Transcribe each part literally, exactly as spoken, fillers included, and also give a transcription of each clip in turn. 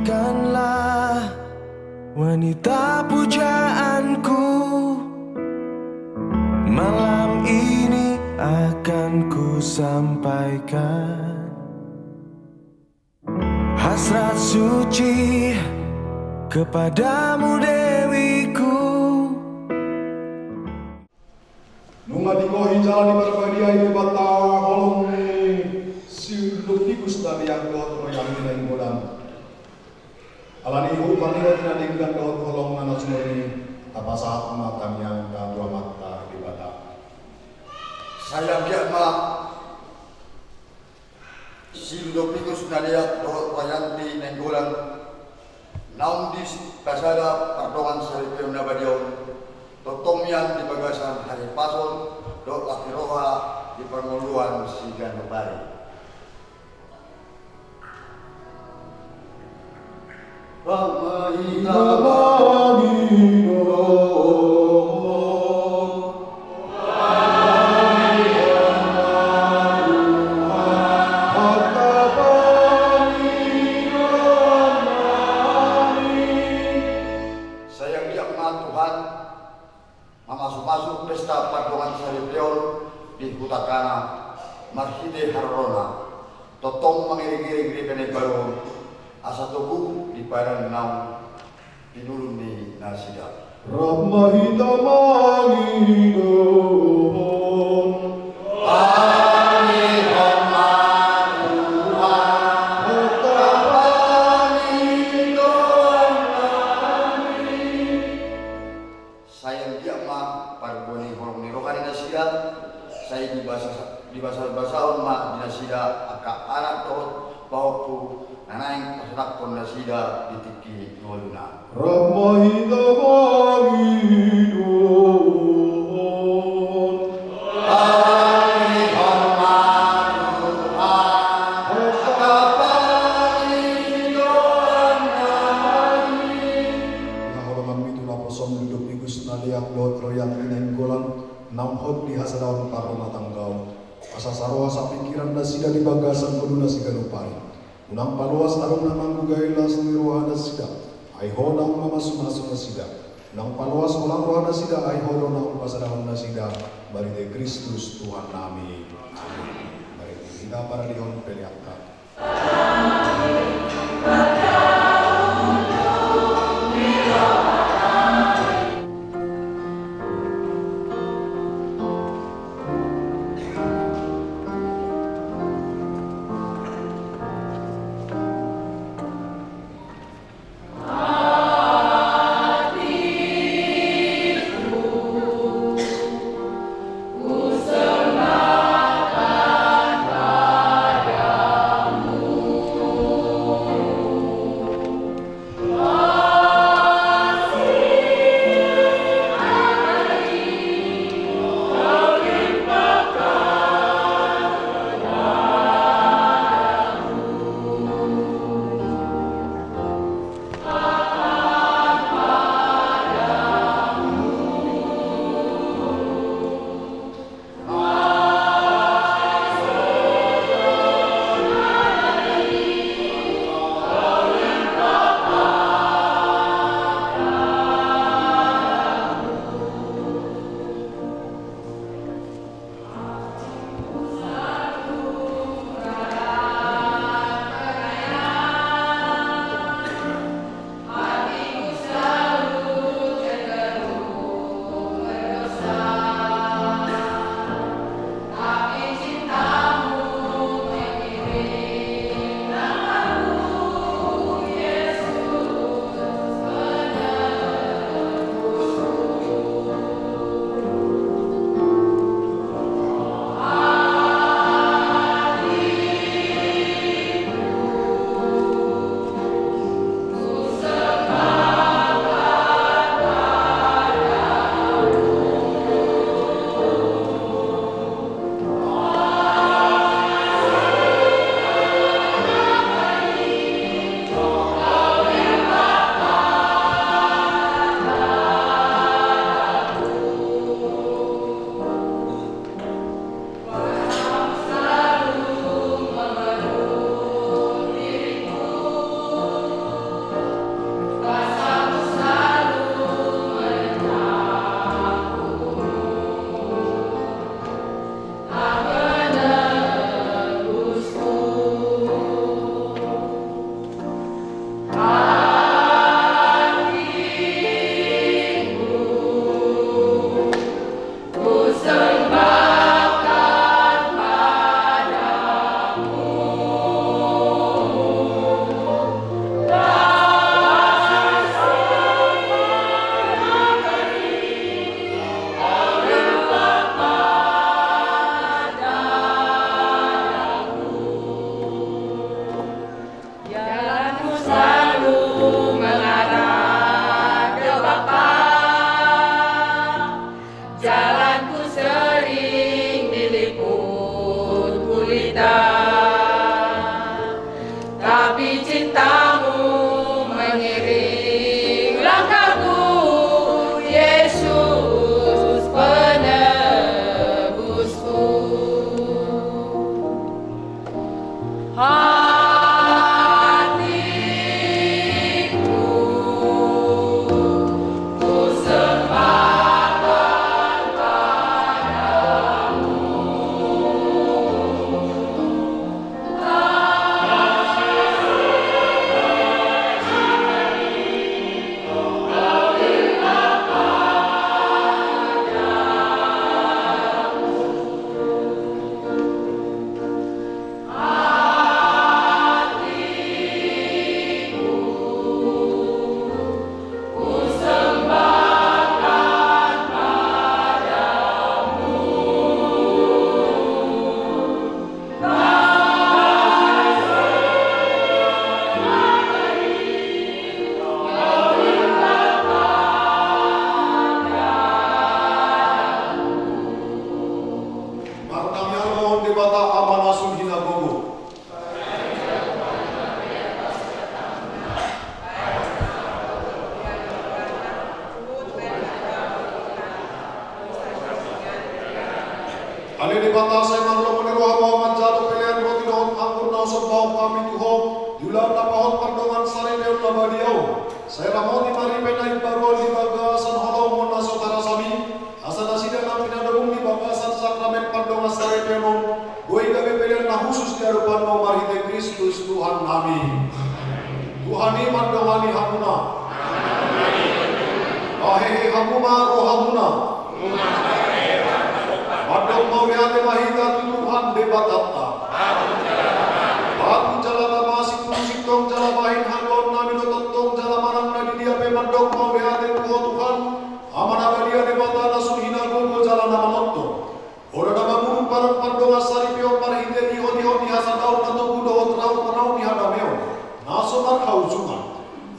Kanlah wanita pujaanku, malam ini akan ku sampaikan hasrat suci kepadamu, Dewiku. Nunga digohi jala diparbadia i Debata holong ni si Lupicus Naleak dohot Royanti Nainggolan. Alani i, huhut marnida na denggan dohot holongna na sumurung i, tapasahat ma tangiangta tu Amanta Debata. Sai anggiat ma si Lupicus Naleak dohot Royanti Nainggolan naung dipasada pardongan saripeon na badia on, tongtong mian di bagasan hahipason dohot las ni roha di parngoluan siganup ari. Rap ma hita mangido. Sai anggiat ma Tuhan mamasumasu pesta pardongan saripeon di hutanta marhite harorona, tongtong mangiringiring ripe na imbaru on, asa togu di padan naung pinulun ni nasida. Rap ma hita mangido. Sai anggiat ma parbue ni holong ni roha ni nasida, sai dibasa, dibasabasahon ma di nasida angka anak dohot pahompu na naeng pasangaphon nasida di tingki ngoluna. Rap ma hita mangido. Di haholonganmi tu naposom ni Lupicus Naleak dohot Royanti Nainggolan, naung hot di hasadaon parrumatanggaon, asa saroha sapingkiran nasida di bagasan ngoluna siganup ari. Unang paloas adong na manggugai las ni roha nasida, ai Ho naung mamasumasu nasida. Unang paloas holang roha nasida, ai Ho do naung pasadahon nasida, marhite Kristus Tuhannami. Amin. Marhite hita paradehon peleanta. Tapi cintamu mengiring langkahku, Yesus penebusku. Hatiku kusembahkan padamu. Martangiang ma on Debata Ama na sun hinagogo. Ale Debata, sai marlomo ni roha ma Ho manjalo pelean roti dohot anggur na husombahon hami tu Ho, di ulaon na pahot pardongansaripeon na badia on. Sai ramoti ma ripe na imbaru on di bagasan holong-Mu na so tarasam i, asa nasida na pinadomu di bagasan sakramen pardongansaripeon on, boi gabe pelean na hushus di adopan-Mu marhite Kristus Tuhannami. Tuhan i mandongani hamuna. Pahehe hamu ma rohamuna. Mandok mauliate ma hita tu Tuhan Debatanta. Patut jala tama, situtu sintong jala bahen haluaonnami dohot tongtong jala manang na di dia pe mandok mauliate tu Ho Tuhan, Ama na badia, Debata na sun hinagogo jala na manongtong. Ho do na mangurung paran pardongansaripeon marhite ihot-ihot ni hasadaon na togu dohot raut-raut ni hadameon na so marhaujungan,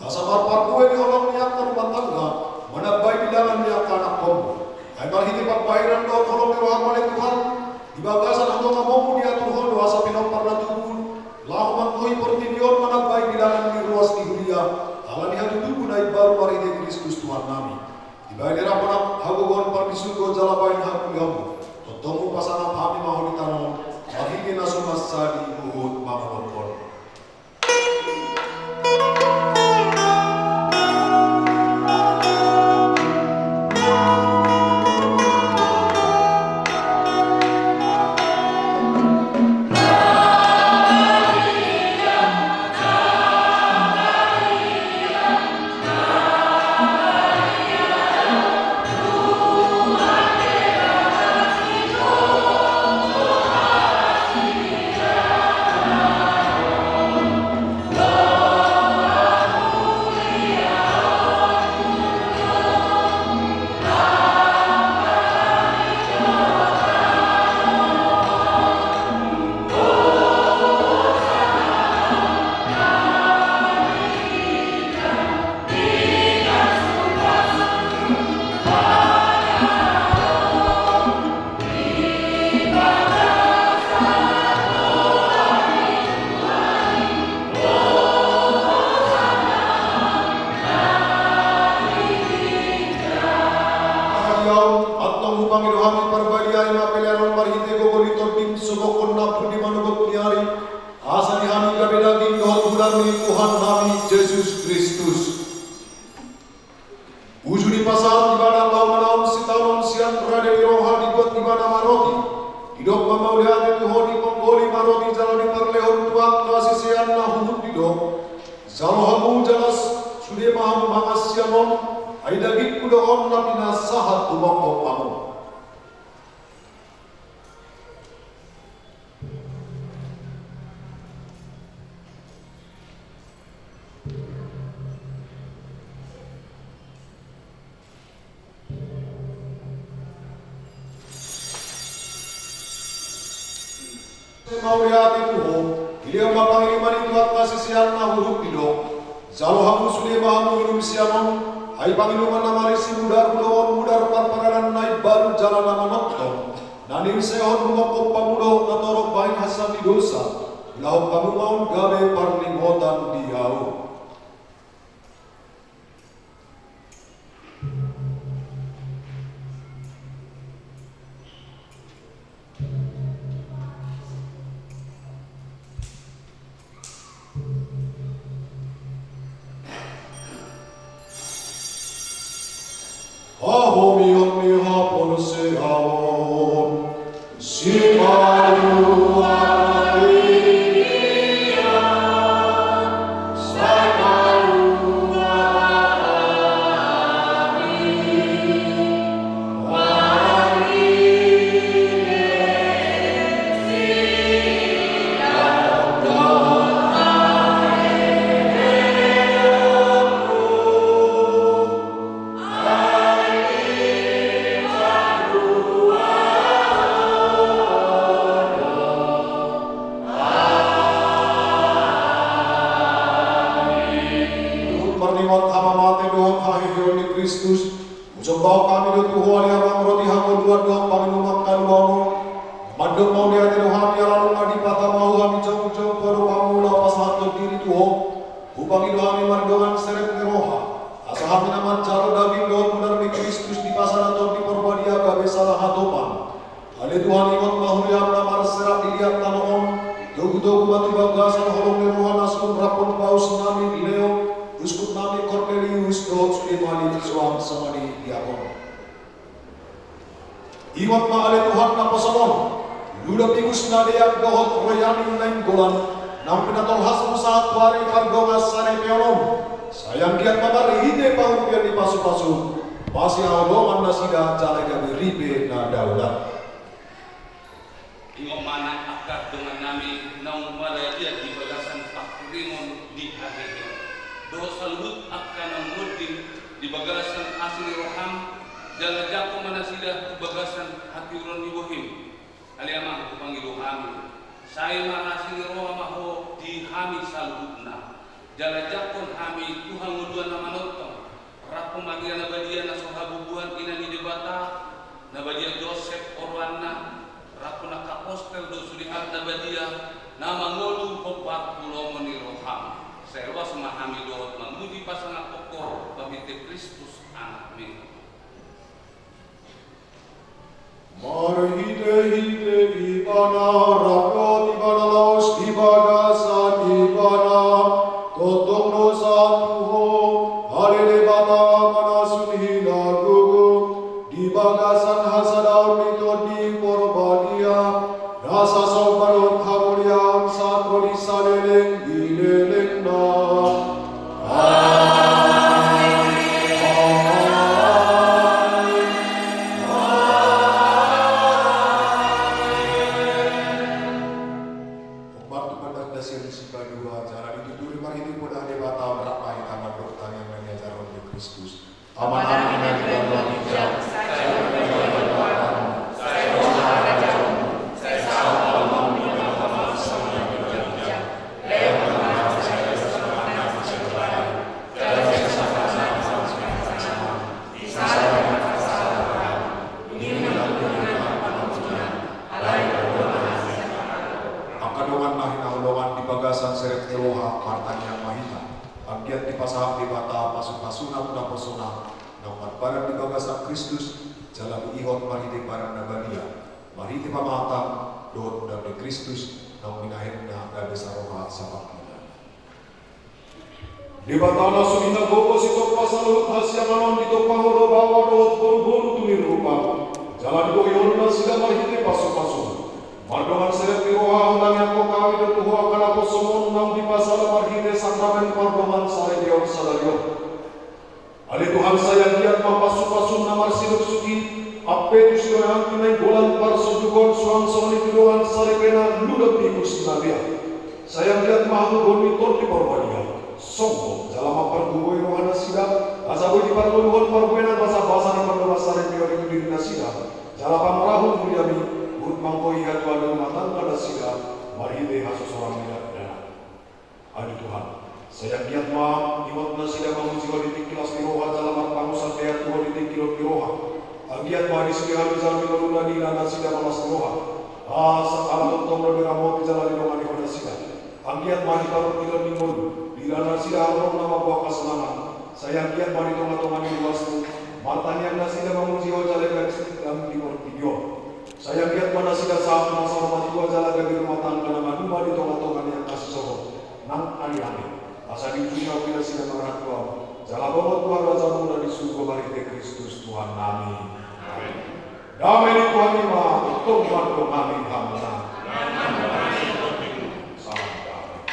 asa marparbue di holong ni angka rumah tangga manambai bilangan ni angka anakhonMu. Ai marhite pambahenan dohot holong ni rohaM ale Tuhan, di bagasan hatongamon-Mu diatur Ho do asa pinompar na tubu laho manggohi portibi on manambai bilangan ni ruas ni huria ala ni hatutubu na imbaru marhite Kristus Tuhannami. Dibahen ni rohaM hagogoon pardisurgo jala bahen hamuliaonMu. Tongtong hupasangap hami ma Ho di tano on, marhite na so mansadi huhut mangalangka. Antong hupangido hami parbadiai ma pelean on marhite gogo ni TondiM, sogokhon na pudi manogot ni ari, asa di hami gabe daging dohot bulan ni Tuhannami Jesus Kristus. Uju dipasahat Ibana laho manaon sitaonon sian rade ni roha, dibuat Ibana ma roti, didok ma mauliate tu Ho, diponggoli ma roti jala diparlehon tu angka siseanna huhut didok: Jalo hamu jala sude ma hamu mangan sian on, ai dagingku do on na pinasahat tumongkop hamu. Mauliate tu Ho, dilehon ma panginuman i tu angka siseanna huhut didok: Jalo hamu sude ma hamu minum sian on, ai panginuman na marisi mudarhu do on, mudar parparadan na imbaru jala na manongtong, na niunsehon tumongkop hamu dohot na torop bahen hasesaan ni dosa. Ulahon hamu ma on gabe parningotan Kristus, hujaha hami do tu Ho ale Amang roti hangoluan dohot panginuman haluaon on. Mandok mauliate do hami ala nunga dipatama Ho hami jongjong tu adopanMu laho pasahathon diri tu Ho. Hupangido hami mardongan serep ni roha, asa hami na manjalo daging dohot mudar ni Kristus dipasada Tondi Parbadia gabe sada hatopan. Ale Tuhan, ingot ma huriaM na marserak di liat tano on. Togutogu ma tu bagasan holong ni roha na sun rap paus nami Leo, uskup nami Kornelius dohot sude malik suang songon i diakon. Ingot ma ale Tuhan naposoM on Ludovikus na deak dohot Royani Nainggolan, naung pinatolhasMu sahat tu ari pardongansaripeonMu. Sai anggiat ma marhite pangurupion ni pasupasuM, masihaholongan nasida jala gabe ripe na daulat. Ingot ma nang angka dongan nami naung maradian di bagasan pangkirimon di hahehe on, dohot saluhut angka naung monding di bagasan asi ni rohaM, jala jangkon ma nasida tu bagasan hatiuron ni bohiM. Ale Amang, hupangido hami, sai marasi ni roha ma Ho di hami saluhutna, jala jangkon hami tu hangoluan na manongtong, rap Maria na badia na so habubuhan ina ni Debata, na badia Josep oroanna, rap angka apostel dohot sude halak na badia na mangolu hombar tu lomo ni rohaM. Sai loas ma hami dohot mamuji pasangaphon Ho marhite Kristus AnakMi. Marhitehite Ibana, rap dohot Ibana, laos di bagasan Ibana, tongtong do sahat tu Ho, ale Debata Ama na sun hinagogo, di bagasan hasadaon ni Tondi Parbadia, nasa somba dohot hamuliaon sahat ro di saleleng ni lelengna. Amen. Amen. Amen. Hombar tu pandak na sian Sipanua, jala dituturi marhite poda ni Debata, rap ma hita mandok tangiang na niajarhon ni Kristus. Amanami na di banua ginjang, sai angka dongan na hinaholongan, di bagasan serep ni roha martangiang ma hita. Anggiat dipasahat Debata pasupasuna tu naposona, naung marpadan di bagasan Kristus, jala diihot marhite padan na badia, marhite pamatang dohot mudar ni Kristus, naung binahenna gabe saroha sapangidoan. Debata na sun hinagogo, sitompa saluhut hasiangan on, ditompa Ho do baoa dohot boruboru tu ni rupa, jala dibohi Ho do nasida marhite pasupasu. Mardongan serep ni roha, hutangiangkon hami do tu Ho angka naposoM on naung dipasada marhite sakramen pardongansaripeon sadari on. Ale Tuhan, sai anggiat ma pasupasuM na marsinuksuk i, ampe tu si Royani Nainggolan parsunduk on, suang songon i tu dongan saripena Ludovikus na deak. Sai anggiat ma hangoluon ni Tondi Parbadia, songgop jala mampargogoi roha nasida, asa boi diparngoluhon parbue nang basabasa ni pardongansaripeon i tu diri nasida, jala pangorahon huriaMi, huhut manggohi hatuaon ni rumah tangga nasida, marhite hasosorangMi dakdanak. Ale Tuhan, sai anggiat ma ingot nasida mamuji Ho di tingki las ni roha, jala marpangusan dea tu Ho di tingki lot ni roha. Anggiat ma di sude halojaon ni ngoluna diila nasida ma las ni roha, asa ala tongtong do diramoti jala didongani Ho nasida. Anggiat ma di parungkilon ni ngolu, diila nasida holong na mamboan hasonangan. Sai anggiat ma di tongatonga ni ruasMu, martangiang nasida mamuji Ho jala gabe sititi Ho di portibi on. Sai anggiat ma nasida sahat tu masa na matua jala gabe rumah tangga na maduma di tongatonga ni angka sisohot nang aleale, asa diujungi ahu pe nasida marhatuaon, jala bongot tu harajaonMu na di surgo marhite Kristus Tuhannami. Amen. Dame ni Tuhan i ma tongtong mandongani hamu. Salam dame.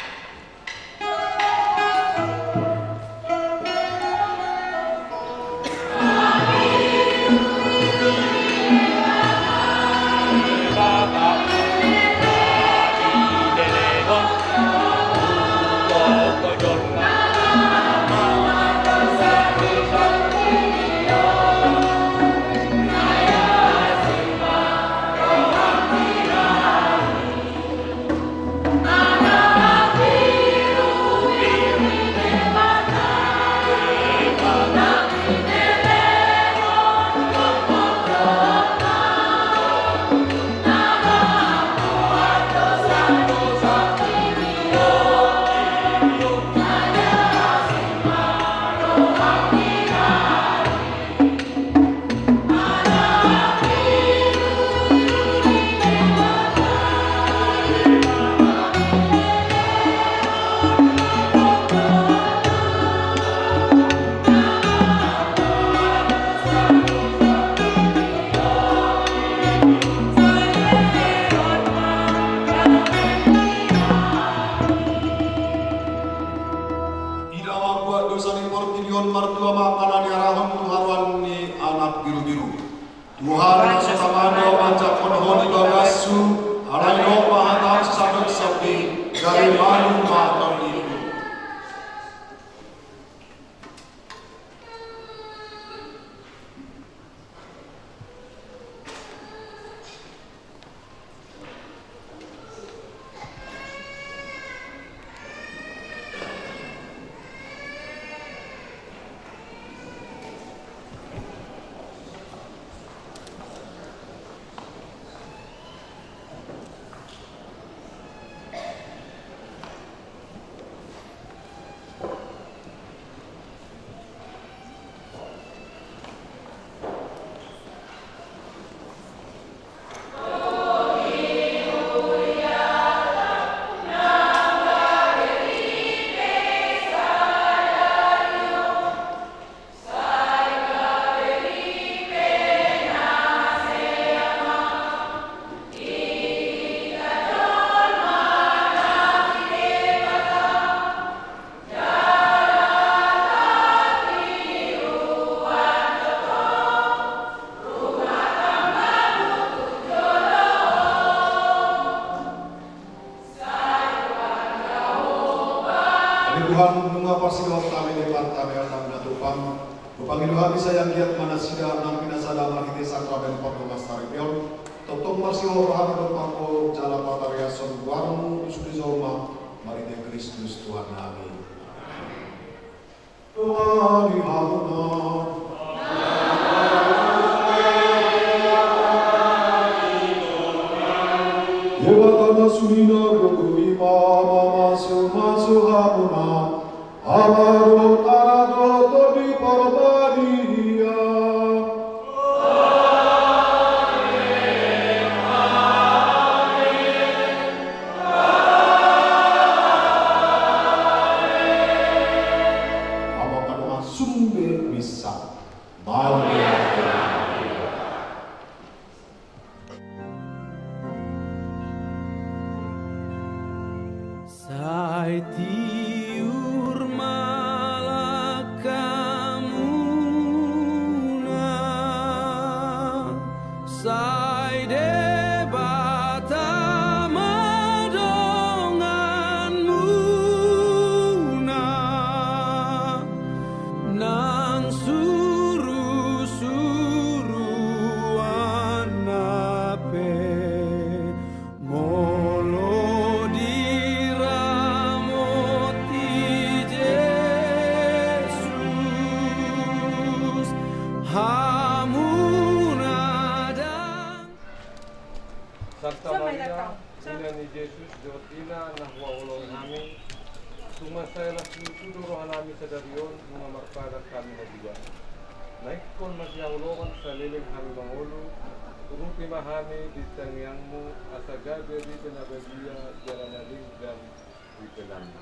Dosa ni portibi on, martua ma angka na niarahon tu haroan ni Anak Birubiru. Tuhan, asa tama do manjangkon Ho di bagashu, alai dohot ma hataM sisandok sanding, gabe malum ma tondingku. Ale Tuhan, nunga parsidohot hami di pantabean na tumpang, hupangido hami sai anggiat ma nasida nang pinasada marhite sakramen pardongansaripeon, tongtong marsihol rohana dompak Ho jala patariashon goarMu tu sude jolma, marhite Kristus Tuhannami. Amen. Doa ni hamuna. Debata na sumina gogo i ma mamasumasu hamuna, Ama dohot Anak dohot Tondi Parbadia. Ama, angka dongan, sumbe misa. Mauliate ma tu Debata. Sai tiur ma langkamuna, sai Debata ma donganmuna, nang surusuruanna pe, molo diramoti Jesus hamuna ndang. Santa Maria, Ina ni Jesus, dohot ina na huhaholongi hami, tung mansai las ni utu do rohanami sadari on, nunga marpadan hami na dua. Na ingkon masihaholongan saleleng hami mangolu, urupi ma hami di tangiangmu, asa gabe ripena badia, jala na denggan ripenami.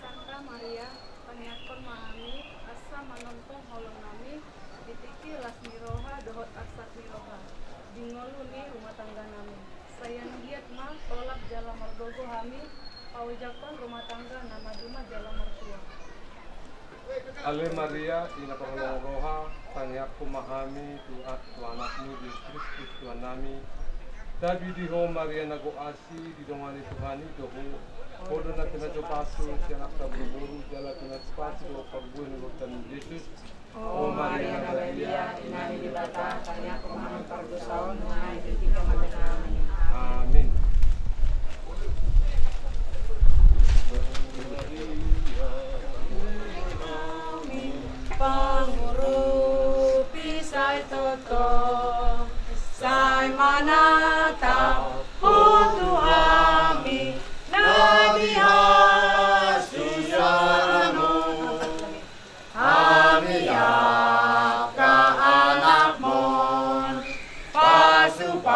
Santa Maria, tangiangkon ma hami, asa manongtong holongnami, di tingki las ni roha dohot arsak ni roha, di ngolu ni rumah tangganami. Sai anggiat ma tolap jala margogo hami, paojakhon rumah tangga na maduma jala martua. Ale Maria, ina parholongan roha, tangiangkon ma hami, tu, tu anakmu, Jesus Kristus, Tuhannami. Tabi di ho Maria na gok asi, didongani Tuhan i do ho. Ho do na pinasu-pasu sian angka boruboru, jala pinasu-pasu do parbue ni ngolunta Jesus. O Maria na badia, ina ni Debata, tangiangkon ma hami pardosa on, nunga di tingki mate nami. Amin. Pangurupi sai toto, sai manatap Ho tu hami, na di hasusahan on, hami angka anakmon, pasu-pasu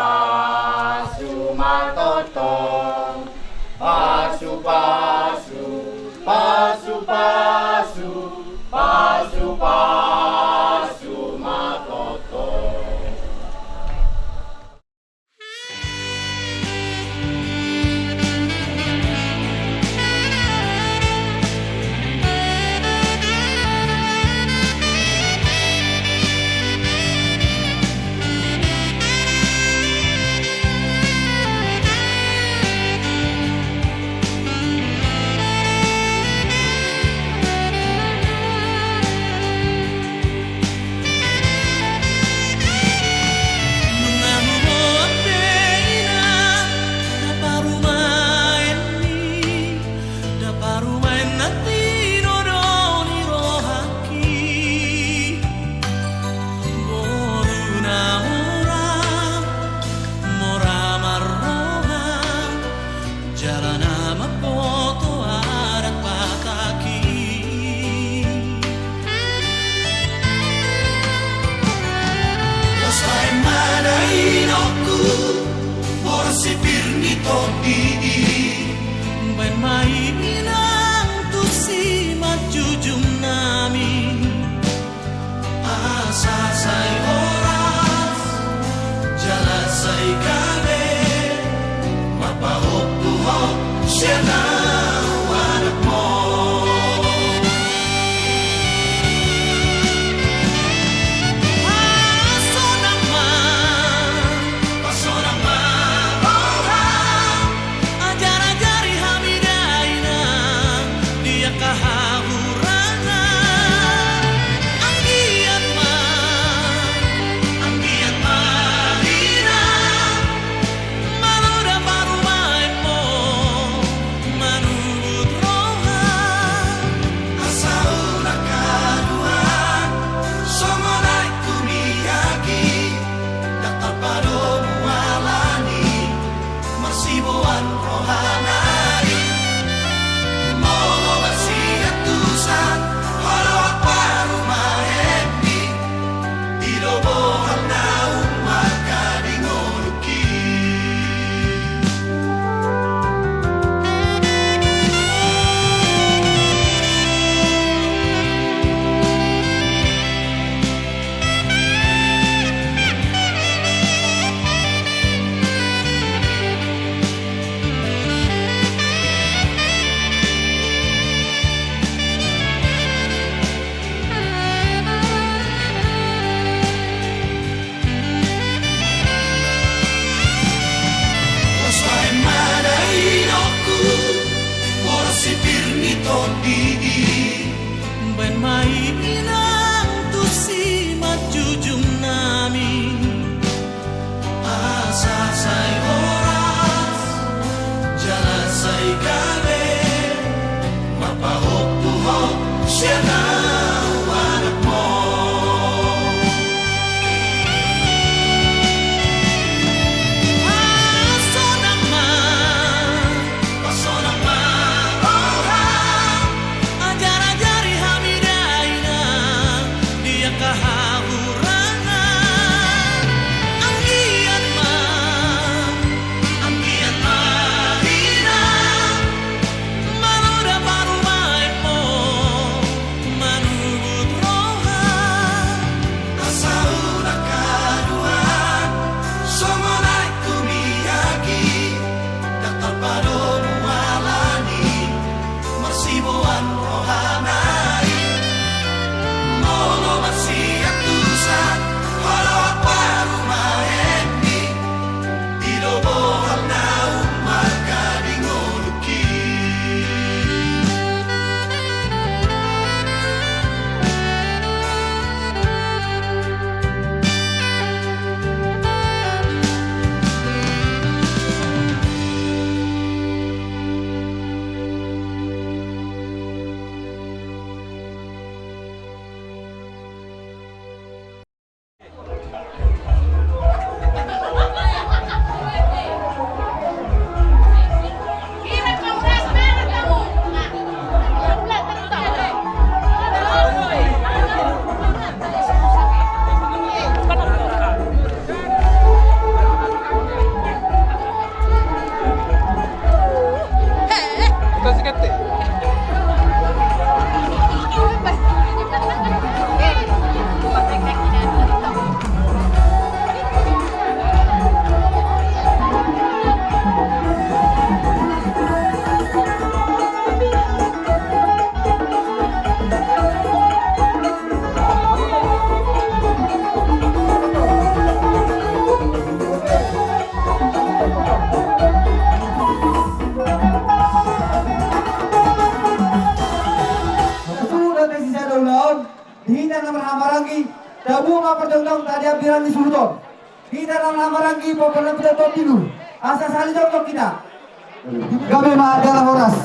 ma tongtong, pasu-pasu, pasu-pasu, pasu-pasu ma tongtong. Tondi i, baen ma i inang tu simanjujung nami. Asa sai horas jala sai gabe, marpahompu ho sian ahu anakmu. Pasonang ma, pasonang ma roha, ajar-ajari hami da inang di angka hahurangan. Anggiat ma, anggiat ma inang manoda parumaenmu, manuhuk roha. Asa unang haduan songon aek tu miak i, ndang tarpadomu alani marsiboan rohana i. Molo marsiantusan ho dohot parumaenmi, didok bohal naung markadingonuki. Suhut dohot sisada ulaon, di hita na marhahamaranggi, tabuhon ma parjongjongan, tadeak biran ni suhut on. Hita na marhahamaranggi, pomparan na pitotoon tilu, asa sahali jongjong hita. Gabe ma jala horas.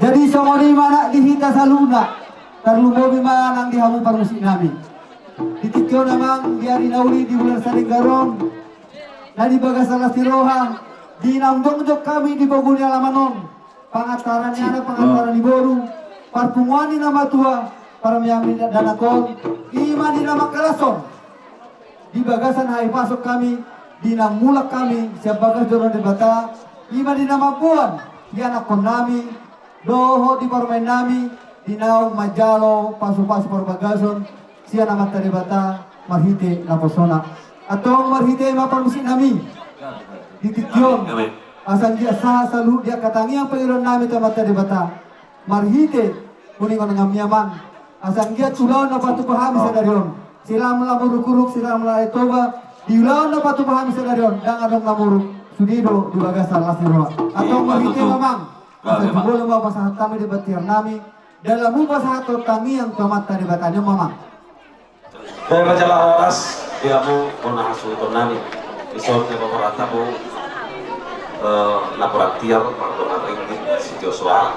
Jadi songon i ma nang di hita saluhutna, tarlumobi ma nang di hamu parmusik nami. Di tingki on amang, di ari na uli, di bulan Sadenggar on, na di bagasan las ni roha, di naung jongjong hami di pogu ni alaman on, pangantaran ni anak, pangantaran ni boru, parpunguan ni na matua, paramian ni dakdanak on, i ma di na mangkalashon di bagasan hahipason hami, di naung mulak hami sian bagas joro ni Debata, i ma di na mamboan ianakhon nami dohot di parumaen nami, di naung manjalo pasupasu parbagason sian Amanta Debata marhite naposona. Antong marhite ma parmusik nami di tingki on, asa anggiat sahat saluhut di angka tangiang pangidoan nami tu Amanta Debata. Marhite uningon nami amang, asa anggiat ulaon na patupa hami sadari on, silam lam urukuruk, silam lam Toba, di ulaon na patupa hami sadari on ndang adong na muruk, sude do di bagasan las ni roha. Antong marhite ma amang, asa jumolo ma pasahat hami di batiar nami, dalam upa sahat tangiang tu Amanta Debata ni amang. Baen ma jala horas di hamu bona hasuhuton nami. Dison di pamorat hamu, eh, laporan tiar mardongan ringgit sitio soara.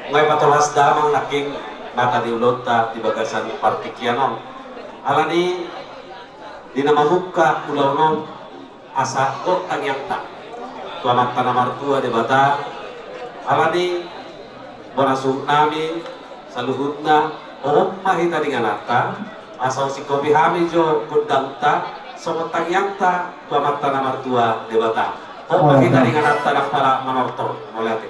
Nunga patolhas damang nangkin mata ni ulaonta di bagasan partingkian on. Alani di na mamungka ulaon on, asa gok tangiangta tu Amanta na martua Debata. Alani bona suhut nami saluhutna, hohom ma hita di ingananta, asa husingkopi hami jo gondangta songon tangiangta tu Amanta na martua Debata. Hohom ma hita di ingananta, ndang pola manortor. Mauliate.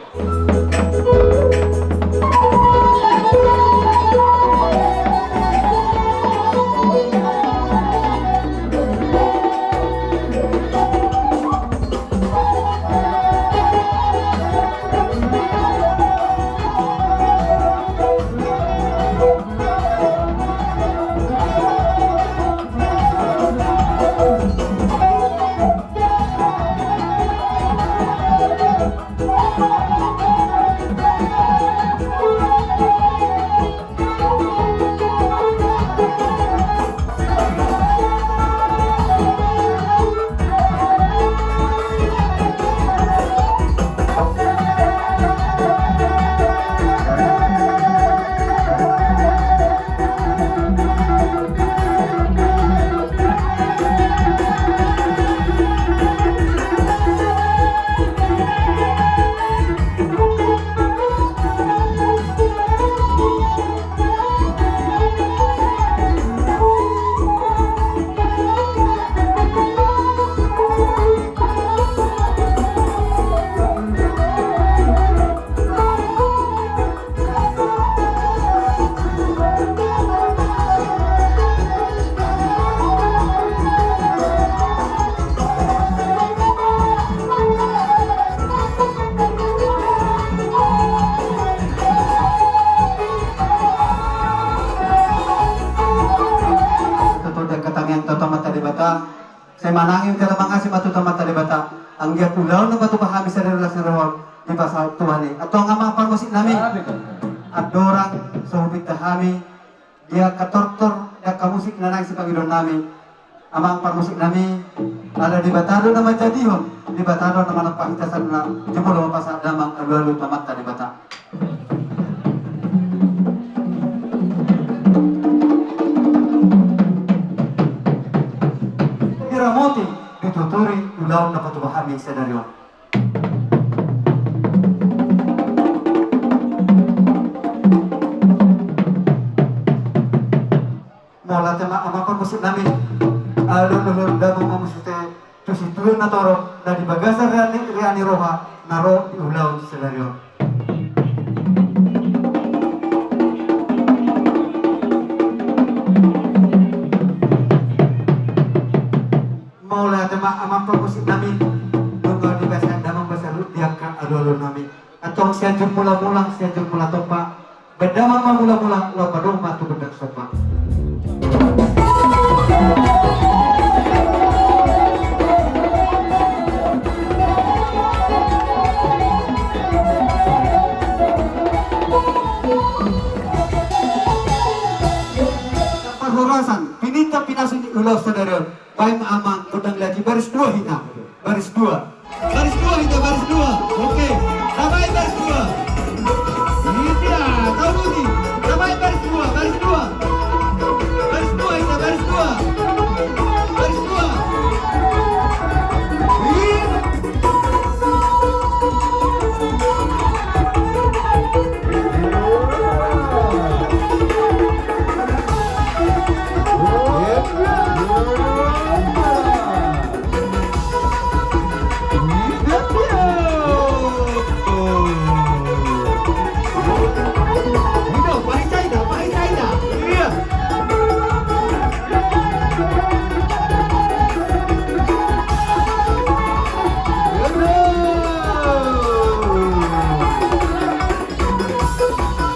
Manang i jala mangasi ma tu Amanta Debata, anggiat ulaon na patupa hami sadari on las ni roha on dipasahat Tuhan i. Antong amang parmusik nami, andorang so hupinta hami di angka tortor, di angka musik na naeng sipangidoon nami, amang parmusik nami, ala Debata do na manjadihon, Debata do na manompa hita saluhutna. Jumolo ma pasahat damang alualu tu Amanta Debata. Diramoti, dituturi ulaon na patupa hami sadari on. Mauliate ma amang parmusik nami. Alualu damang ma muse tu situan na torop na di bagasan rian ni, rian ni roha na ro di ulaon sadari on. Mauliate ma amang parmusik nami. Nunga dipasahat damang basa ru di angka alualu nami. Antong Sianjur Mulamulang, Sianjur Mulatompa. Baen damang ma mulamula, laho padomu ma tu gondang somba. Parhorasan, pininta pinasu ni ulaon sadari on. Baen amang gondang laji, baris dua hita. Baris dua. Baris dua hita, baris dua. Oke. Tambai baris dua. Iya, tahu ni. Tambai baris dua, baris dua. Baris dua hita, baris dua. Baris dua. Iya.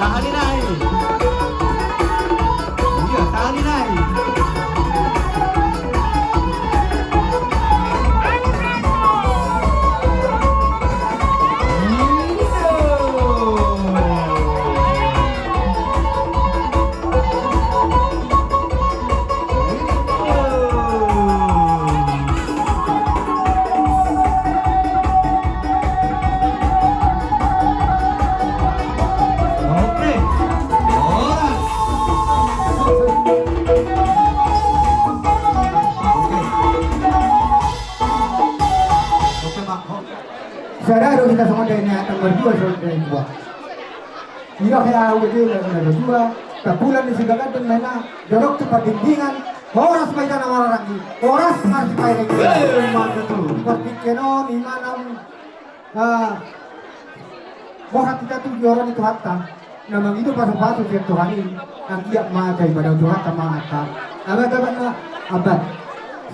Sahali nai. Iya, sahali nai. Sada do hita songon dia ni atang berdua songon dia dua. Ira hea udah dia na dua. Kapulan di sibagan dengan mana jorok tu pardindingan. Horas baita na mararaki. Horas marsipaireng. Eh, mantap tu. Partingkian on i ma na, ah, boha hita tu joro ni Tuhanta na mangido pasupasu sian Tuhan i. Anggiat ma tai pada Tuhanta ma hata. Abat-abat na, abat.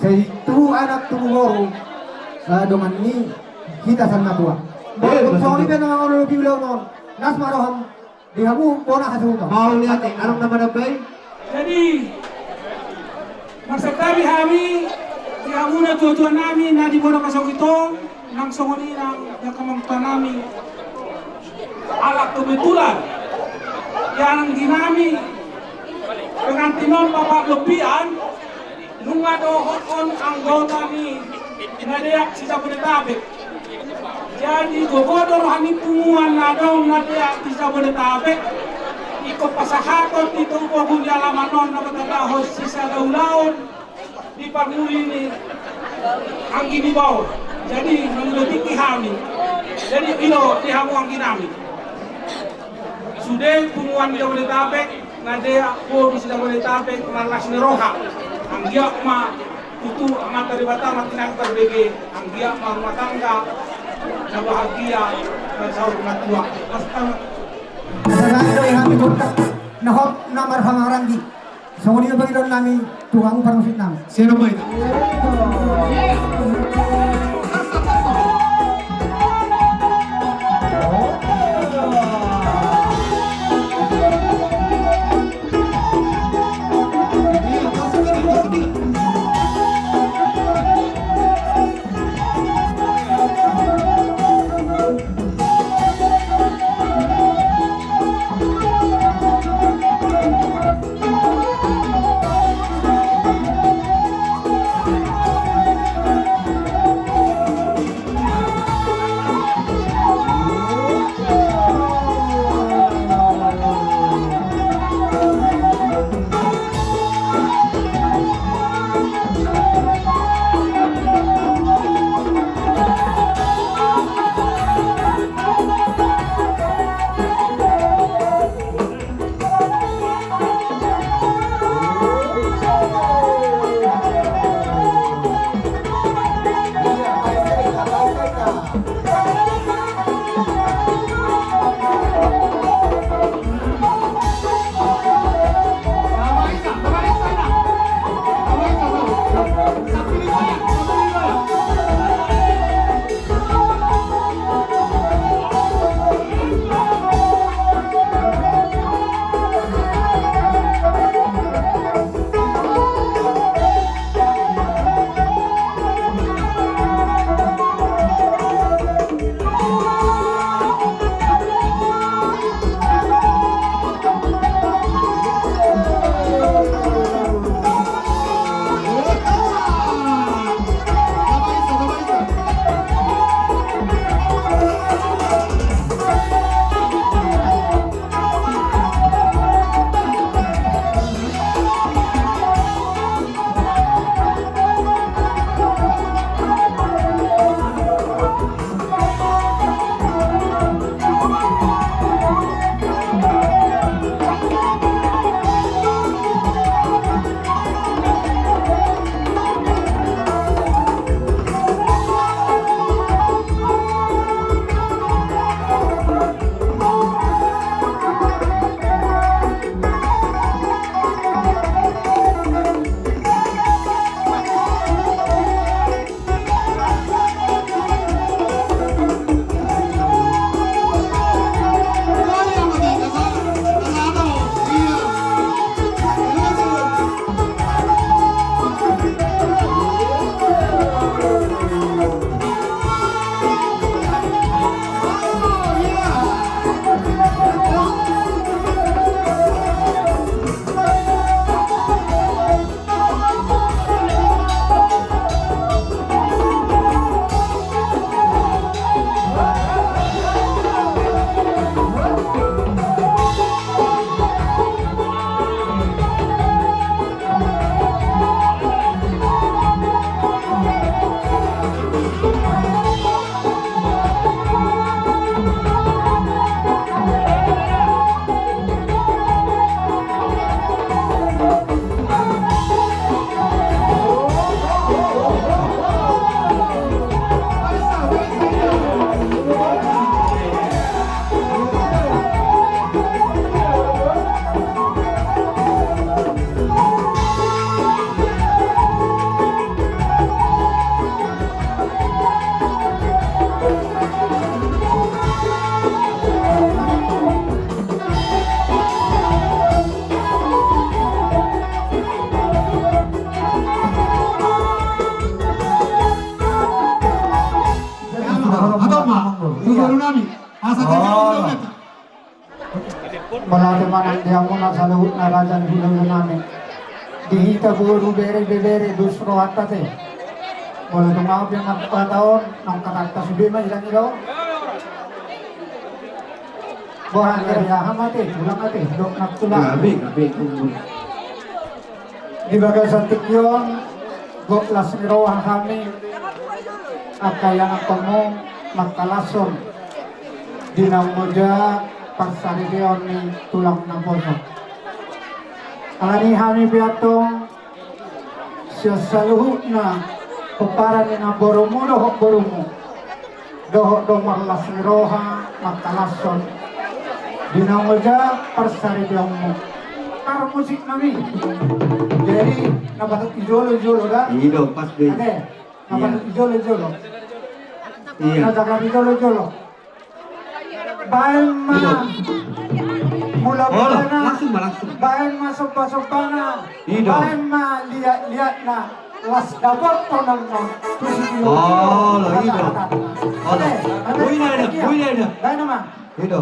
Sai tu anak tu boru, ah, dongan ni hita saluhutna. Eh, betul. Songon i pe na mangoloi ulaon on. Las ma roham. Di hamu bona hasuhuton. Mauliate, adong na manambai? Jadi, marsantabi hami di hamu natuatua nami na di bona pasogit on, nang songon i nang di angka amangtua nami. Ala kebetulan, di anggi nami, pengantin on Bapak Lopian, nunga dohot on anggota ni na deak se-Jabodetabek. Jadi gogo do roha ni punguan na adong na deak di Jabodetabek, ingkon pasahaton di togu di alaman on na patadahon sisada ulaon di pangoli ni anggi ni baor. Jadi mangido tingki hami. Jadi i do di hamu anggi nami. Sude punguan Jabodetabek, na deak boru se-Jabodetabek, marlas ni roha. Anggiat ma tutu Amanta Debata ma tinangkar bege, anggiat ma rumah tangga na bahagia, na saur matua. Pasahat do i hami gondang na hot na marhaha maranggi. Songon i ma pangidoan nami tu hamu parmusik nami. Seno baita. Mauliate ma nang di hamuna saluhutna raja ni hulahula nami. Di hita boru, bere, ibebere, dos rohanta te. Molo tung ahu pe mangkatahon, nang katanta sude ma hilang i do. Boha, ngeri aha ma te, tulang ate, dok nang tulang. Gabe, gabe, tulang. Di bagasan tingki on, gok las ni roha hami, angka ianakhonmu, mangkalashon di naung oja parsaripeon ni tulang naposo. Alani hami pe antong, sian saluhutna pomparan ni namborumu dohot borumu, dohot do marlas ni roha, mangkalashon di naung oja parsaripeonmu. Tar musik nami. Jadi, na patut di jolo-jolo da. I do, pas do i. Ate, na patut di jolo-jolo. Iya. Na jagar di jolo-jolo. Baen ma mula-mulana, baen ma somba-sombana, baen ma liat-liatna, las dapot tonang ma. Olo, i do. Olo. Baen ma. I do.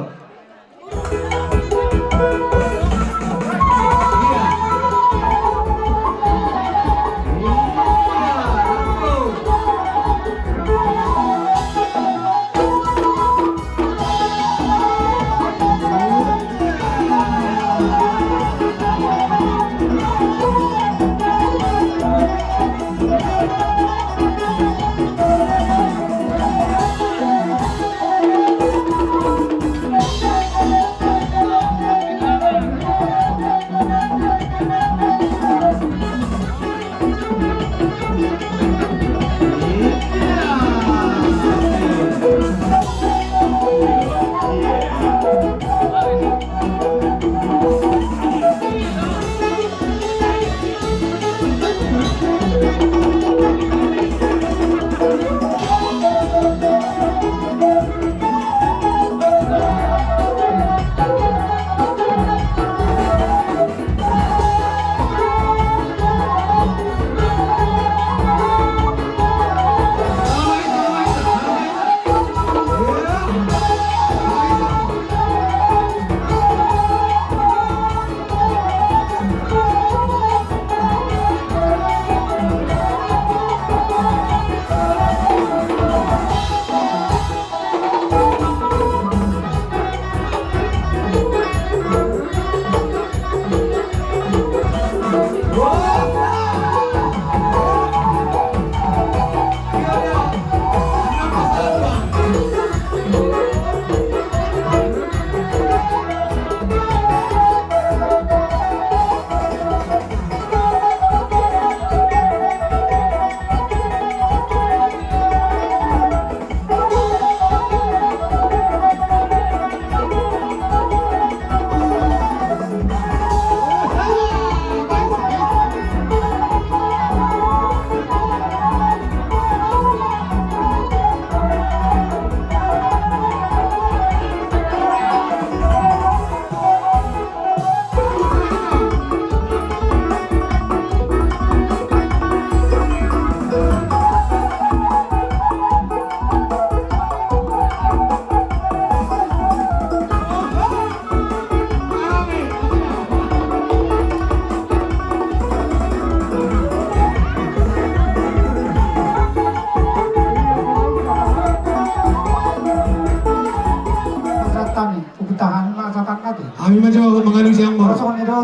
Hami, hutahan ma catat nami. Hami ma jo mangalusi anggo. Horas, songon i do.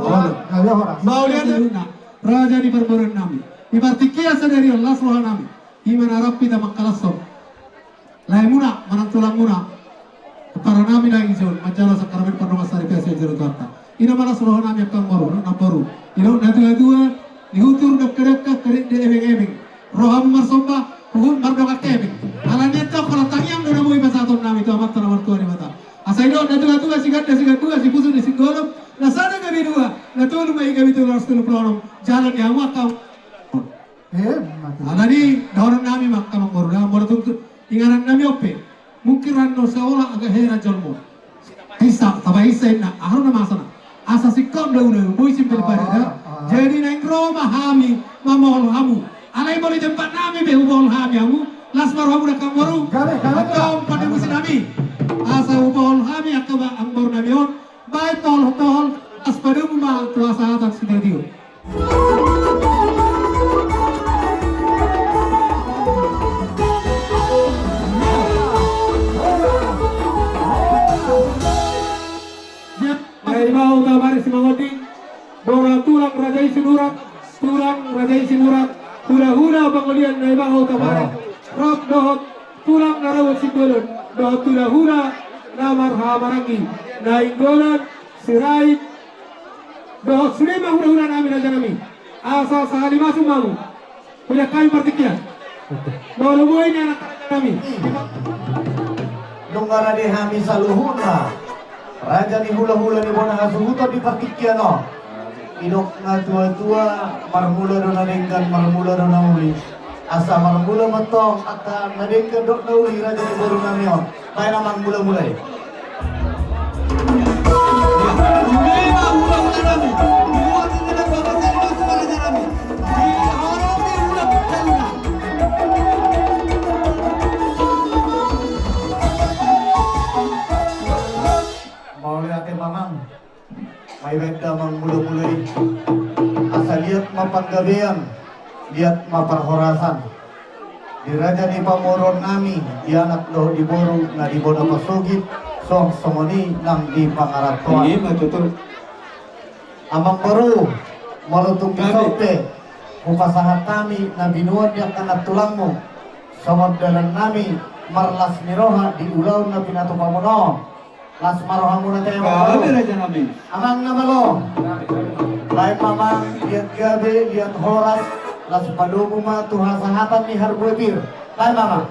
Horas. Mauliate. Raja ni parboruon nami. Di partingkian sadari on las roha nami. I ma na rap hita mangkalashon laemuna manang tulangmuna. Pomparan nami na i jo manjalo sakramen pardongansaripeon sian jolo Tuhanta. I na ma las roha nami angka amangboru, namboru. Didok natuatua, di hutur dangkadangka, karetde emengemen. Rohamu marsomba, huhut mardongan hepeng. Alani antong holan tangiang do na boi pasahaton nami tu Amanta na martua Debata. Asa didok natuatua, siganda sigandua, sipusuk ni singgolom, na sada gabe dua, na tolu ma i gabe tolu ratus tolu pulu onom. Jala di hamu angka. Eh, mate. Alani dohonon nami ma angka amangboru, na molo tung inganan nami on pe. Mungkin rando saola agak heran jolma. Isa, taba isa inna, aha na masana. Asa singkop da ula, boi simpel pada da. Ah, ah. Jadi naeng ro ma hami mamohol hamu. Alai molo di tempat nami pe hubohol hami hamu, las ma rohamu da angka amangboru. Gabe, gabe, gabe. Antong pandebusi nami. Asa hubohol hami angka ba-, amangboru nami on. Baen tohol-tohol, laos padomu ma tu hasahatan sitio-tio. Naima hutabarik simangonding, bona tulang raja i Sinurat, tulang raja i Sinurat, hulahula pangolian naima hutabarik, rap dohot tulang na ro sian bolon, dohot hulahula na marhahamaranggi, Nainggolan, Sirait, dohot sude ma hulahula nami raja nami. Asa sahali masuk ma hamu. Huliat hami partingkian. Molo boi ni anak raja nami. Nunga rade hami saluhutna. Raja ni hulahula ni bona hasuhuton di partingkian on. Didok na tua-tua, marmula do na denggan, marmula do na uli. Asa marmula ma tong angka na denggan dohot na uli raja ni boru nami on. Baen amang mula-mula i. Mauliate ma amang. Mai baen damang mula-mula i. Asa liat ma panggabean, liat ma parhorasan. Di raja ni pamoruon nami, di anak dohot di boru, na di bona pasogit, suang songon i nang di pangarantoan. Ima tutu. Amang boru, molo tung di son pe, hupasahat hami na binuat ni angka nantulangmu, songon dalan nami, marlas ni roha di ulaon na pinatupamuna on. Las ma rohamuna te, amang. Gabe, raja nami. Amang na malo. Baen ma amang, liat gabe, liat horas, las padomu ma tu hasahatan ni harbue pir. Baen ma amang.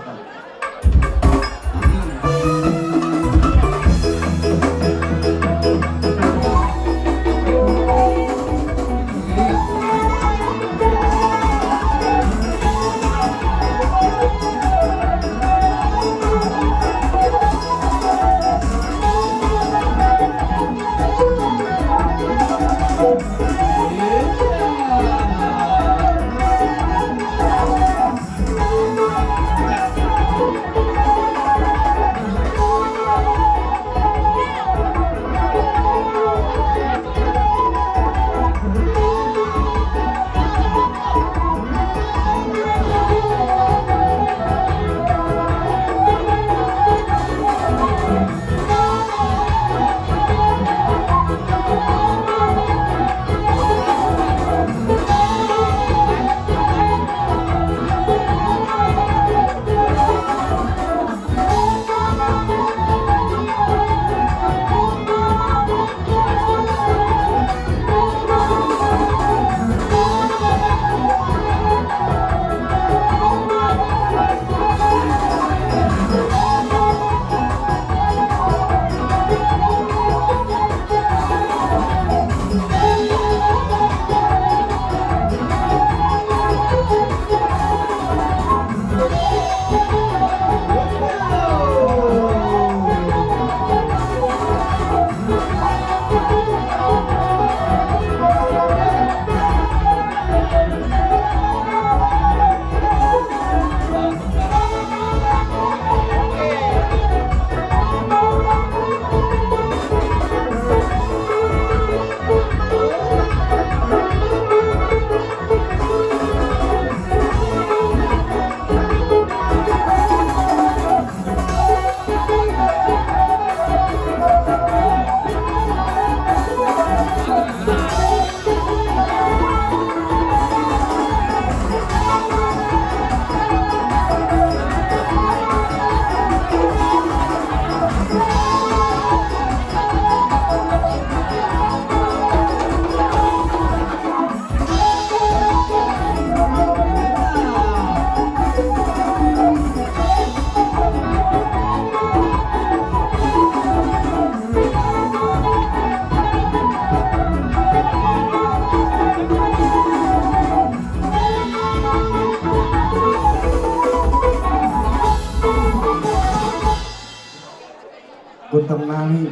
Gotong nami,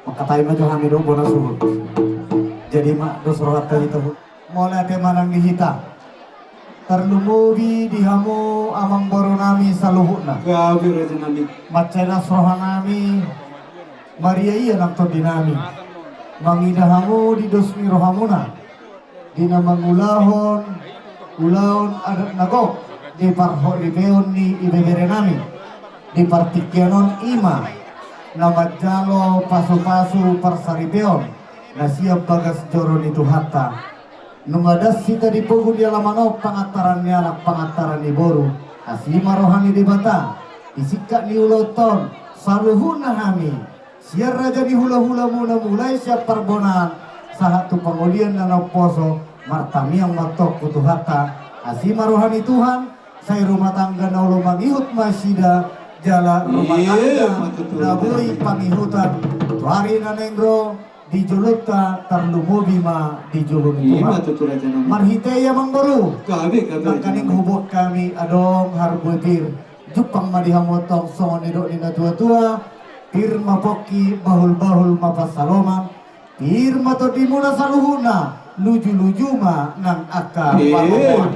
mangkatai ma jo hami dohot bona suhut. Jadi ma dos rohanta hita. Mauliate ma nang di hita. Tarlumobi di hamu amang boru nami saluhutna. Gabe, raja nami. Mansai las roha nami. Maria ia nang tondinami, mangida hamu di dos ni rohamuna, di na mangulahon ulaon adat na gok di parhoripeon ni ibeberenami. Di partingkian on i ma na manjalo pasupasu parsaripeon na sian bagas joro ni Tuhanta. Nunga das hita di pogu ni alaman on, pangantaran ni anak, pangantaran ni boru. Asi ma roha ni Debata di singkat ni ulaonta on, saluhutna hami, sian raja ni hulahulamuna mulai sian parbonaan sahat tu pangolian na naung poso, martamiang ma antong tu Tuhanta. Asi ma roha ni Tuhan, sai rumah tangga na olo mangihut ma nasida, jala rumah tangga na boi pangihutan tu ari na naeng ro di jolonta, tarlumobi ma di jolo ni Tuhan. Marhite i, amangboru, nangkaning huboan hami adong harbue pir, jumpang ma di hamu antong songon nidok ni natuatua: Pir ma pongki, bahulbahul ma pansalongan, pir ma tondimuna saluhutna, lujuluju ma nang angka pangomoan.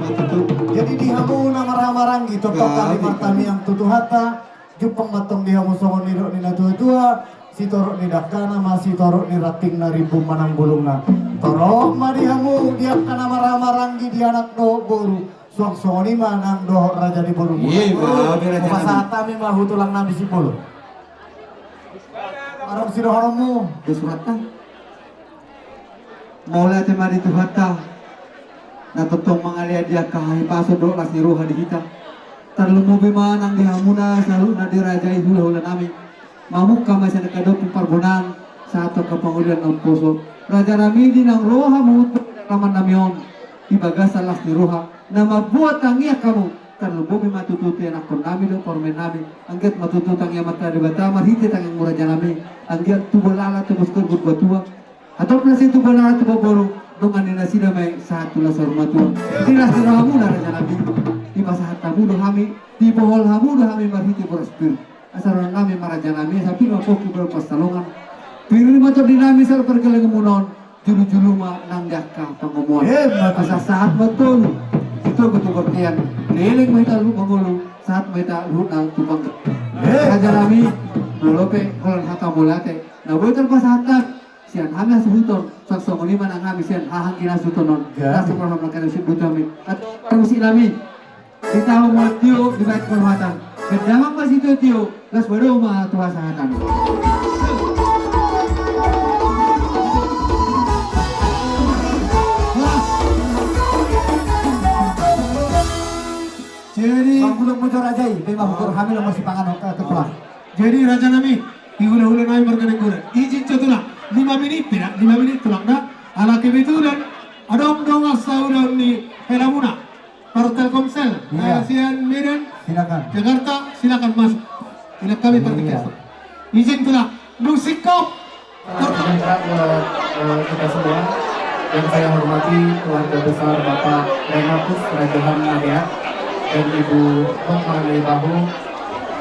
Jadi di hamu na marhahamaranggi, tongtong hami martamiang tu Tuhanta. Jumpang ma antong di hamu songon nidok ni natuatua: Sitorop ni dangkana ma sitorop ni rantingna, rimbun ma nang bulungna. Torop ma di hamu di angka na marhahamaranggi, di anak dohot boru, suang songon i ma nang dohot raja ni borumuna. Hupasahat hami ma tu tulangnami Simbolon. Adong sidohononmu di suratna. Mauliate ma di Tuhanta na tongtong mangalean di angka hahipason dohot las ni roha di hita. Tarlumobi ma nang di hamuna saluhutna di raja i hulahulanami. Mamungka ma sian angka dompu parbonaan sahat tu angka pangolian na umposo. Rajanami, di naung ro hamu tu dalamannami on di bagasan las ni roha na mambuat tangiang hamu, tarlumobi ma tutu tu ianakkonnami dohot parumaennami. Anggiat ma tutu tangiang ma tu Debata marhite tangiangmu, rajanami. Anggiat tubu lalat, tubu sikorgon, tubu tua, hatop na sian tubu anak, tubu boru, dongan ni nasida ma i sahat tu las ni saur matua. Di las ni rohamuna, rajanami, dipasahat hamu do hami, dibohal hamu do hami marhite boras pir. Asa dohononnami ma, rajanami, asa pir ma pongki, bahul pansalongan, pir ma tondinami saluhut pargellengonmuna on, jolojolo ma nang di angka pangomoan. Asa sahat ma antong tu togu tu bontean, leleng ma hita luhut mangolu, sahat ma hita luhutna tu panggabean. Rajanami, molo pe holan hata mauliate na boi tarpasahat hami sian hami hasuhuton, suang songon i ma nang hami sian haha anggi na hasuhuton on. Las ni roha nang hami, sian botomi, antong parmusiknami. Ditahu ma tio, dibahen parhatan. Berdamang ma sitio-tio, las ma dao ma tu hasahatan. Jadi, bang, belum muncul raja i, memang ukur hamil masih pangan, eh, ketua. Jadi, rajanami, di hulahulanami marga Nainggolan, izin jo tulang, lima menit, tidak? Lima menit tulang, da? Ala kebetulan adong dongan saudara ni helamuna. Partel Komsel, eh, sian Medan, silakan. Jakarta, silakan masuk. Ini kami pertikas. Izin tulang. Musik kau. Sejahtera buat, eh, kita semua. Yang saya hormati keluarga besar Bapak Renatus Rajahan Nadia dan Ibu Hotma Lebahu,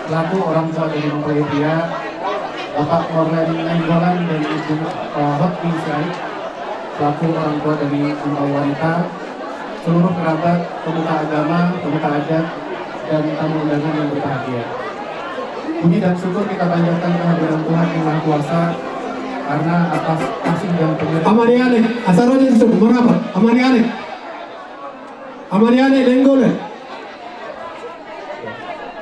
selaku orang tua dari mempelai pria, Bapak Morlen Nainggolan dan Ibu, eh, Hotmi Sirait, selaku orang tua dari mempelai wanita, seluruh kerabat, pemuka agama, pemuka adat, dan tamu undangan yang berbahagia. Puji dan syukur kita panjatkan kehadiran Tuhan yang Maha Kuasa karena atas kasih dan penyertaan. Amaniale, asa ro jo dison, marapat. Amaniale. Amaniale, Nainggolan.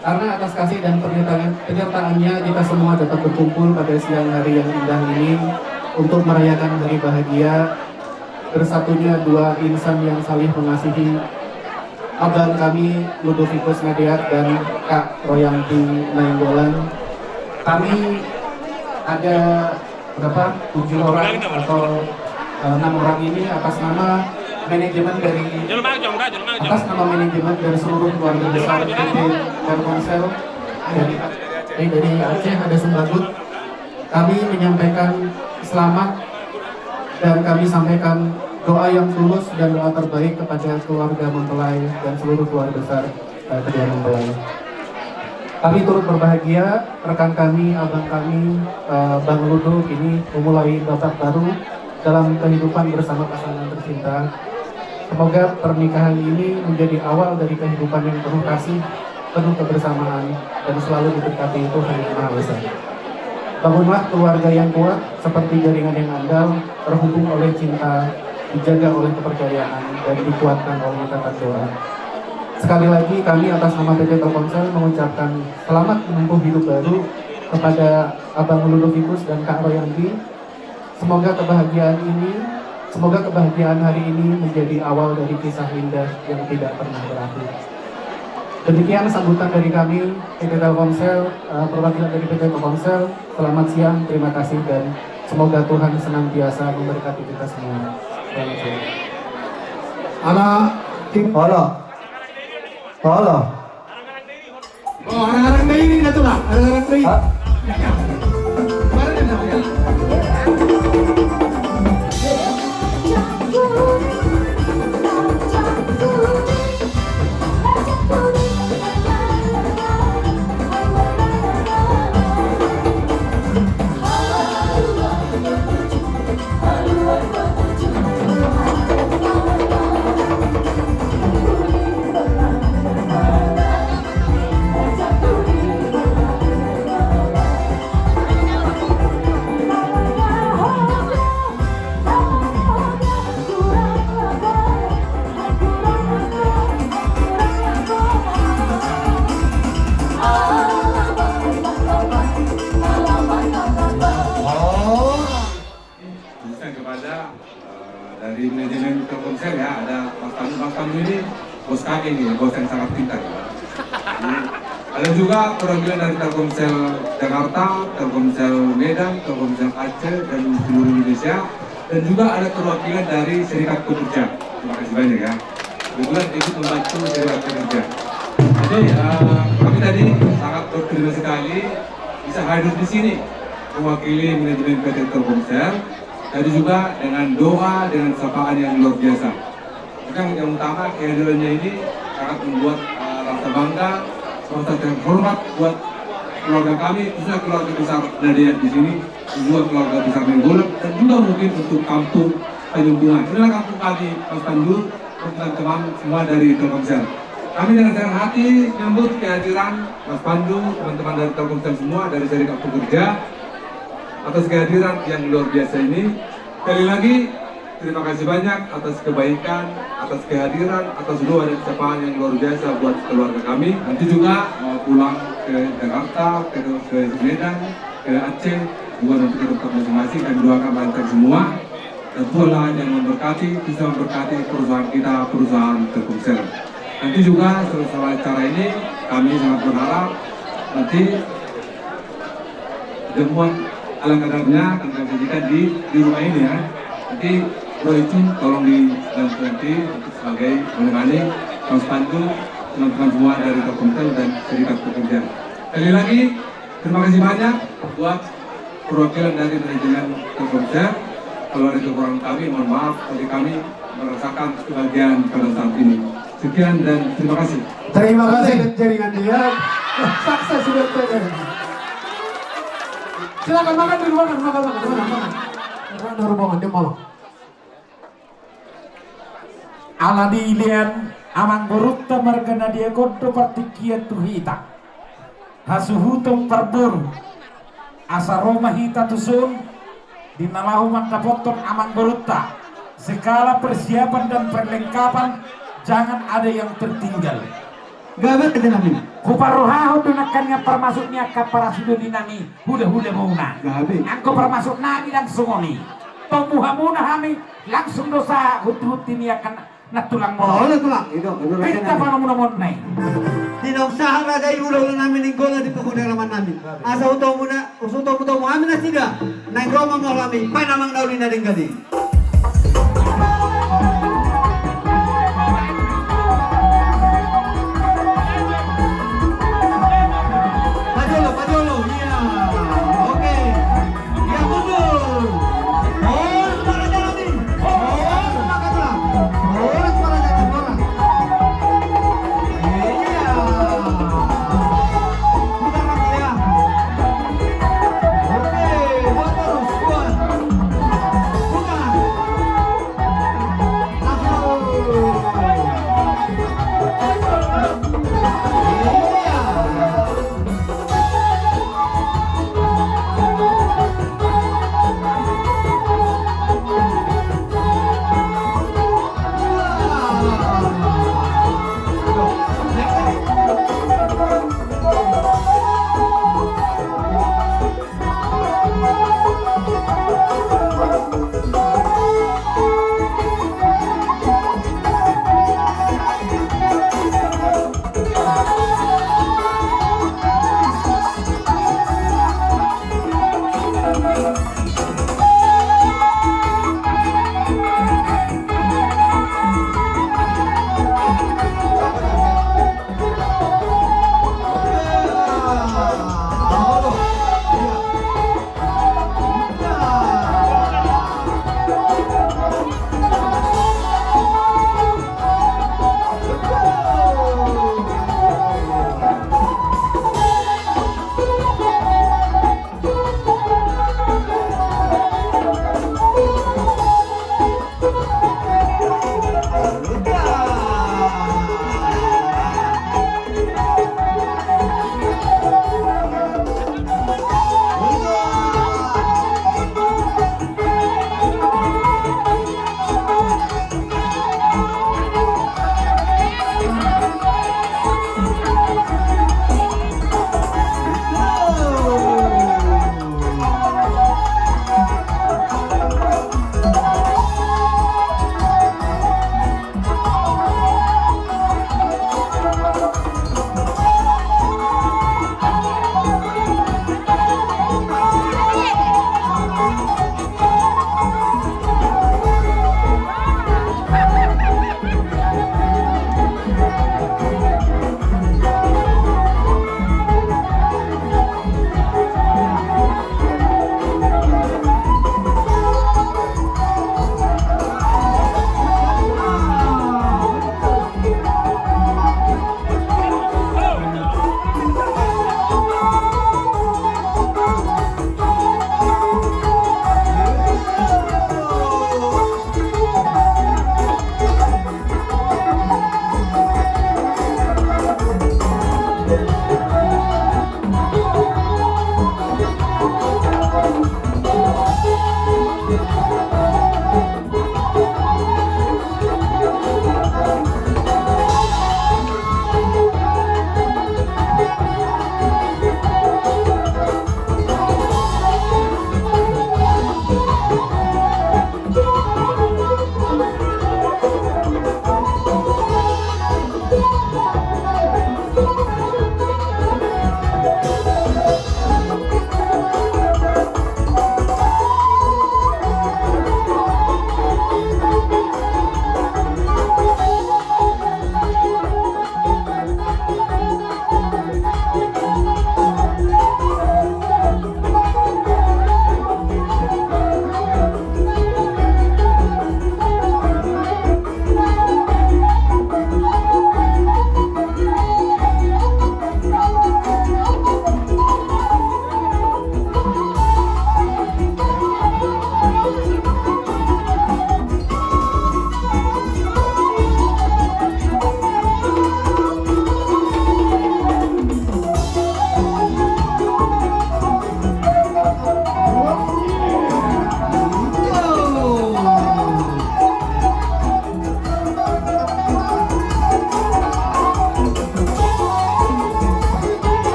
Karena atas kasih dan penyertaan-, penyertaannya, kita semua dapat berkumpul pada siang hari yang indah ini untuk merayakan hari bahagia bersatunya dua insan yang saling mengasihi, abang kami Ludovikus Nadeak dan Kak Royanti Nainggolan. Kami ada berapa? Tujuh orang atau, eh, enam orang ini atas nama manajemen dari, atas nama manajemen dari seluruh keluarga besar P T Telkomsel dari, eh, dari Aceh, ada Sumbagut. Kami menyampaikan selamat dan kami sampaikan doa yang tulus dan doa terbaik kepada keluarga mempelai dan seluruh keluarga besar, eh, kedua mempelai. Kami turut berbahagia, rekan kami, abang kami, eh, Bang Ludo, kini memulai babak baru dalam kehidupan bersama pasangan tercinta. Semoga pernikahan ini menjadi awal dari kehidupan yang penuh kasih, penuh kebersamaan, dan selalu diberkati Tuhan Yang Maha Esa. Bangunlah keluarga yang kuat seperti jaringan yang andal, terhubung oleh cinta, dijaga oleh kepercayaan, dan dikuatkan oleh ikatan doa. Sekali lagi, kami atas nama P T Telkomsel mengucapkan selamat menempuh hidup baru kepada Abang Ludovikus dan Kak Royandi. Semoga kebahagiaan ini, semoga kebahagiaan hari ini menjadi awal dari kisah indah yang tidak pernah berakhir. Demikian sambutan dari kami, P T Telkomsel, eh, perwakilan dari P T Telkomsel. Selamat siang, terima kasih, dan semoga Tuhan senantiasa memberkati kita semua. Selamat siang. Anak tim. Halo. Halo. Oh, arang-arang Dairi na tu lah, arang-arang Dairi. Hah? Kemarin ada ya? Khususnya kepada, eh, dari manajemen Telkomsel ya, ada Mas Pandu. Mas Pandu ini bos kami nih, bos yang sangat pintar. Jadi, ada juga perwakilan dari Telkomsel Jakarta, Telkomsel Medan, Telkomsel Aceh, dan seluruh Indonesia. Dan juga ada perwakilan dari serikat pekerja. Terima kasih banyak ya. Kebetulan ikut membantu serikat pekerja. Jadi, eh, kami tadi sangat berterima sekali bisa hadir di sini mewakili manajemen P T Telkomsel. Tadi juga dengan doa, dengan sapaan yang luar biasa. Yang, yang utama kehadirannya ini sangat membuat, eh, rasa bangga, rasa terhormat buat keluarga kami, khususnya keluarga besar Nadean di sini, juga keluarga besar Nainggolan, dan juga mungkin untuk kampung Tanjung Bunga. Inilah kampung kami, Mas Pandu, dan teman-teman semua dari Telkomsel. Kami dengan senang hati menyambut kehadiran Mas Pandu, teman-teman dari Telkomsel semua, dari Serikat Pekerja, atas kehadiran yang luar biasa ini. Sekali lagi, terima kasih banyak atas kebaikan, atas kehadiran, atas doa dan sapaan yang luar biasa buat keluarga kami. Nanti juga mau pulang ke Jakarta, ke, ke Medan, ke Aceh, juga nanti ke tempat masing-masing. Kami doakan lancar semua. Dan Tuhanlah yang memberkati, bisa memberkati perusahaan kita, perusahaan Telkomsel. Nanti juga setelah acara ini, kami sangat berharap nanti pertemuan ala kadarnya akan kami sajikan di, di rumah ini ya. Nanti Bro Icun tolong dibantu nanti untuk sebagai menemani Mas Pandu, teman-teman semua dari Telkomsel dan serikat pekerja. Sekali lagi, terima kasih banyak buat perwakilan dari manajemen Telkomsel. Kalau ada kekurangan kami, mohon maaf, tapi kami merasakan kebahagiaan pada saat ini. Sekian dan terima kasih. Terima kasih, jaringan dia. Sukses buat P T. Silakan makan di ruangan, makan, makan, makan, makan. Ruangan, ruangan, dia makan. Ala dilean amangborunta marga Nadean on do partingkian tu hita. Hasuhuton parboru. Asa ro ma hita tuson, di na laho mandapothon amangborunta. Segala persiapan dan perlengkapan, jangan ada yang tertinggal. Gabe, Raja nami. Huparrohahon do nangkaningan parmasuk ni angka parasidolinami, hula-hula muna. Gabe. Anggo parmasuknami ndang songon i. Tomu hamuna hami, langsung do sahat hunti-hunti ni angka na tulang muna. Oh, na tulang. Pinta panomu-nomuna i. Di naung sahat raja i hula-hulanami Nainggolan di panggunaan nami. Asa hutomu na, hutomu-tomu hami nasida. Naeng ro ma molo hami, panamang na uli na denggan i.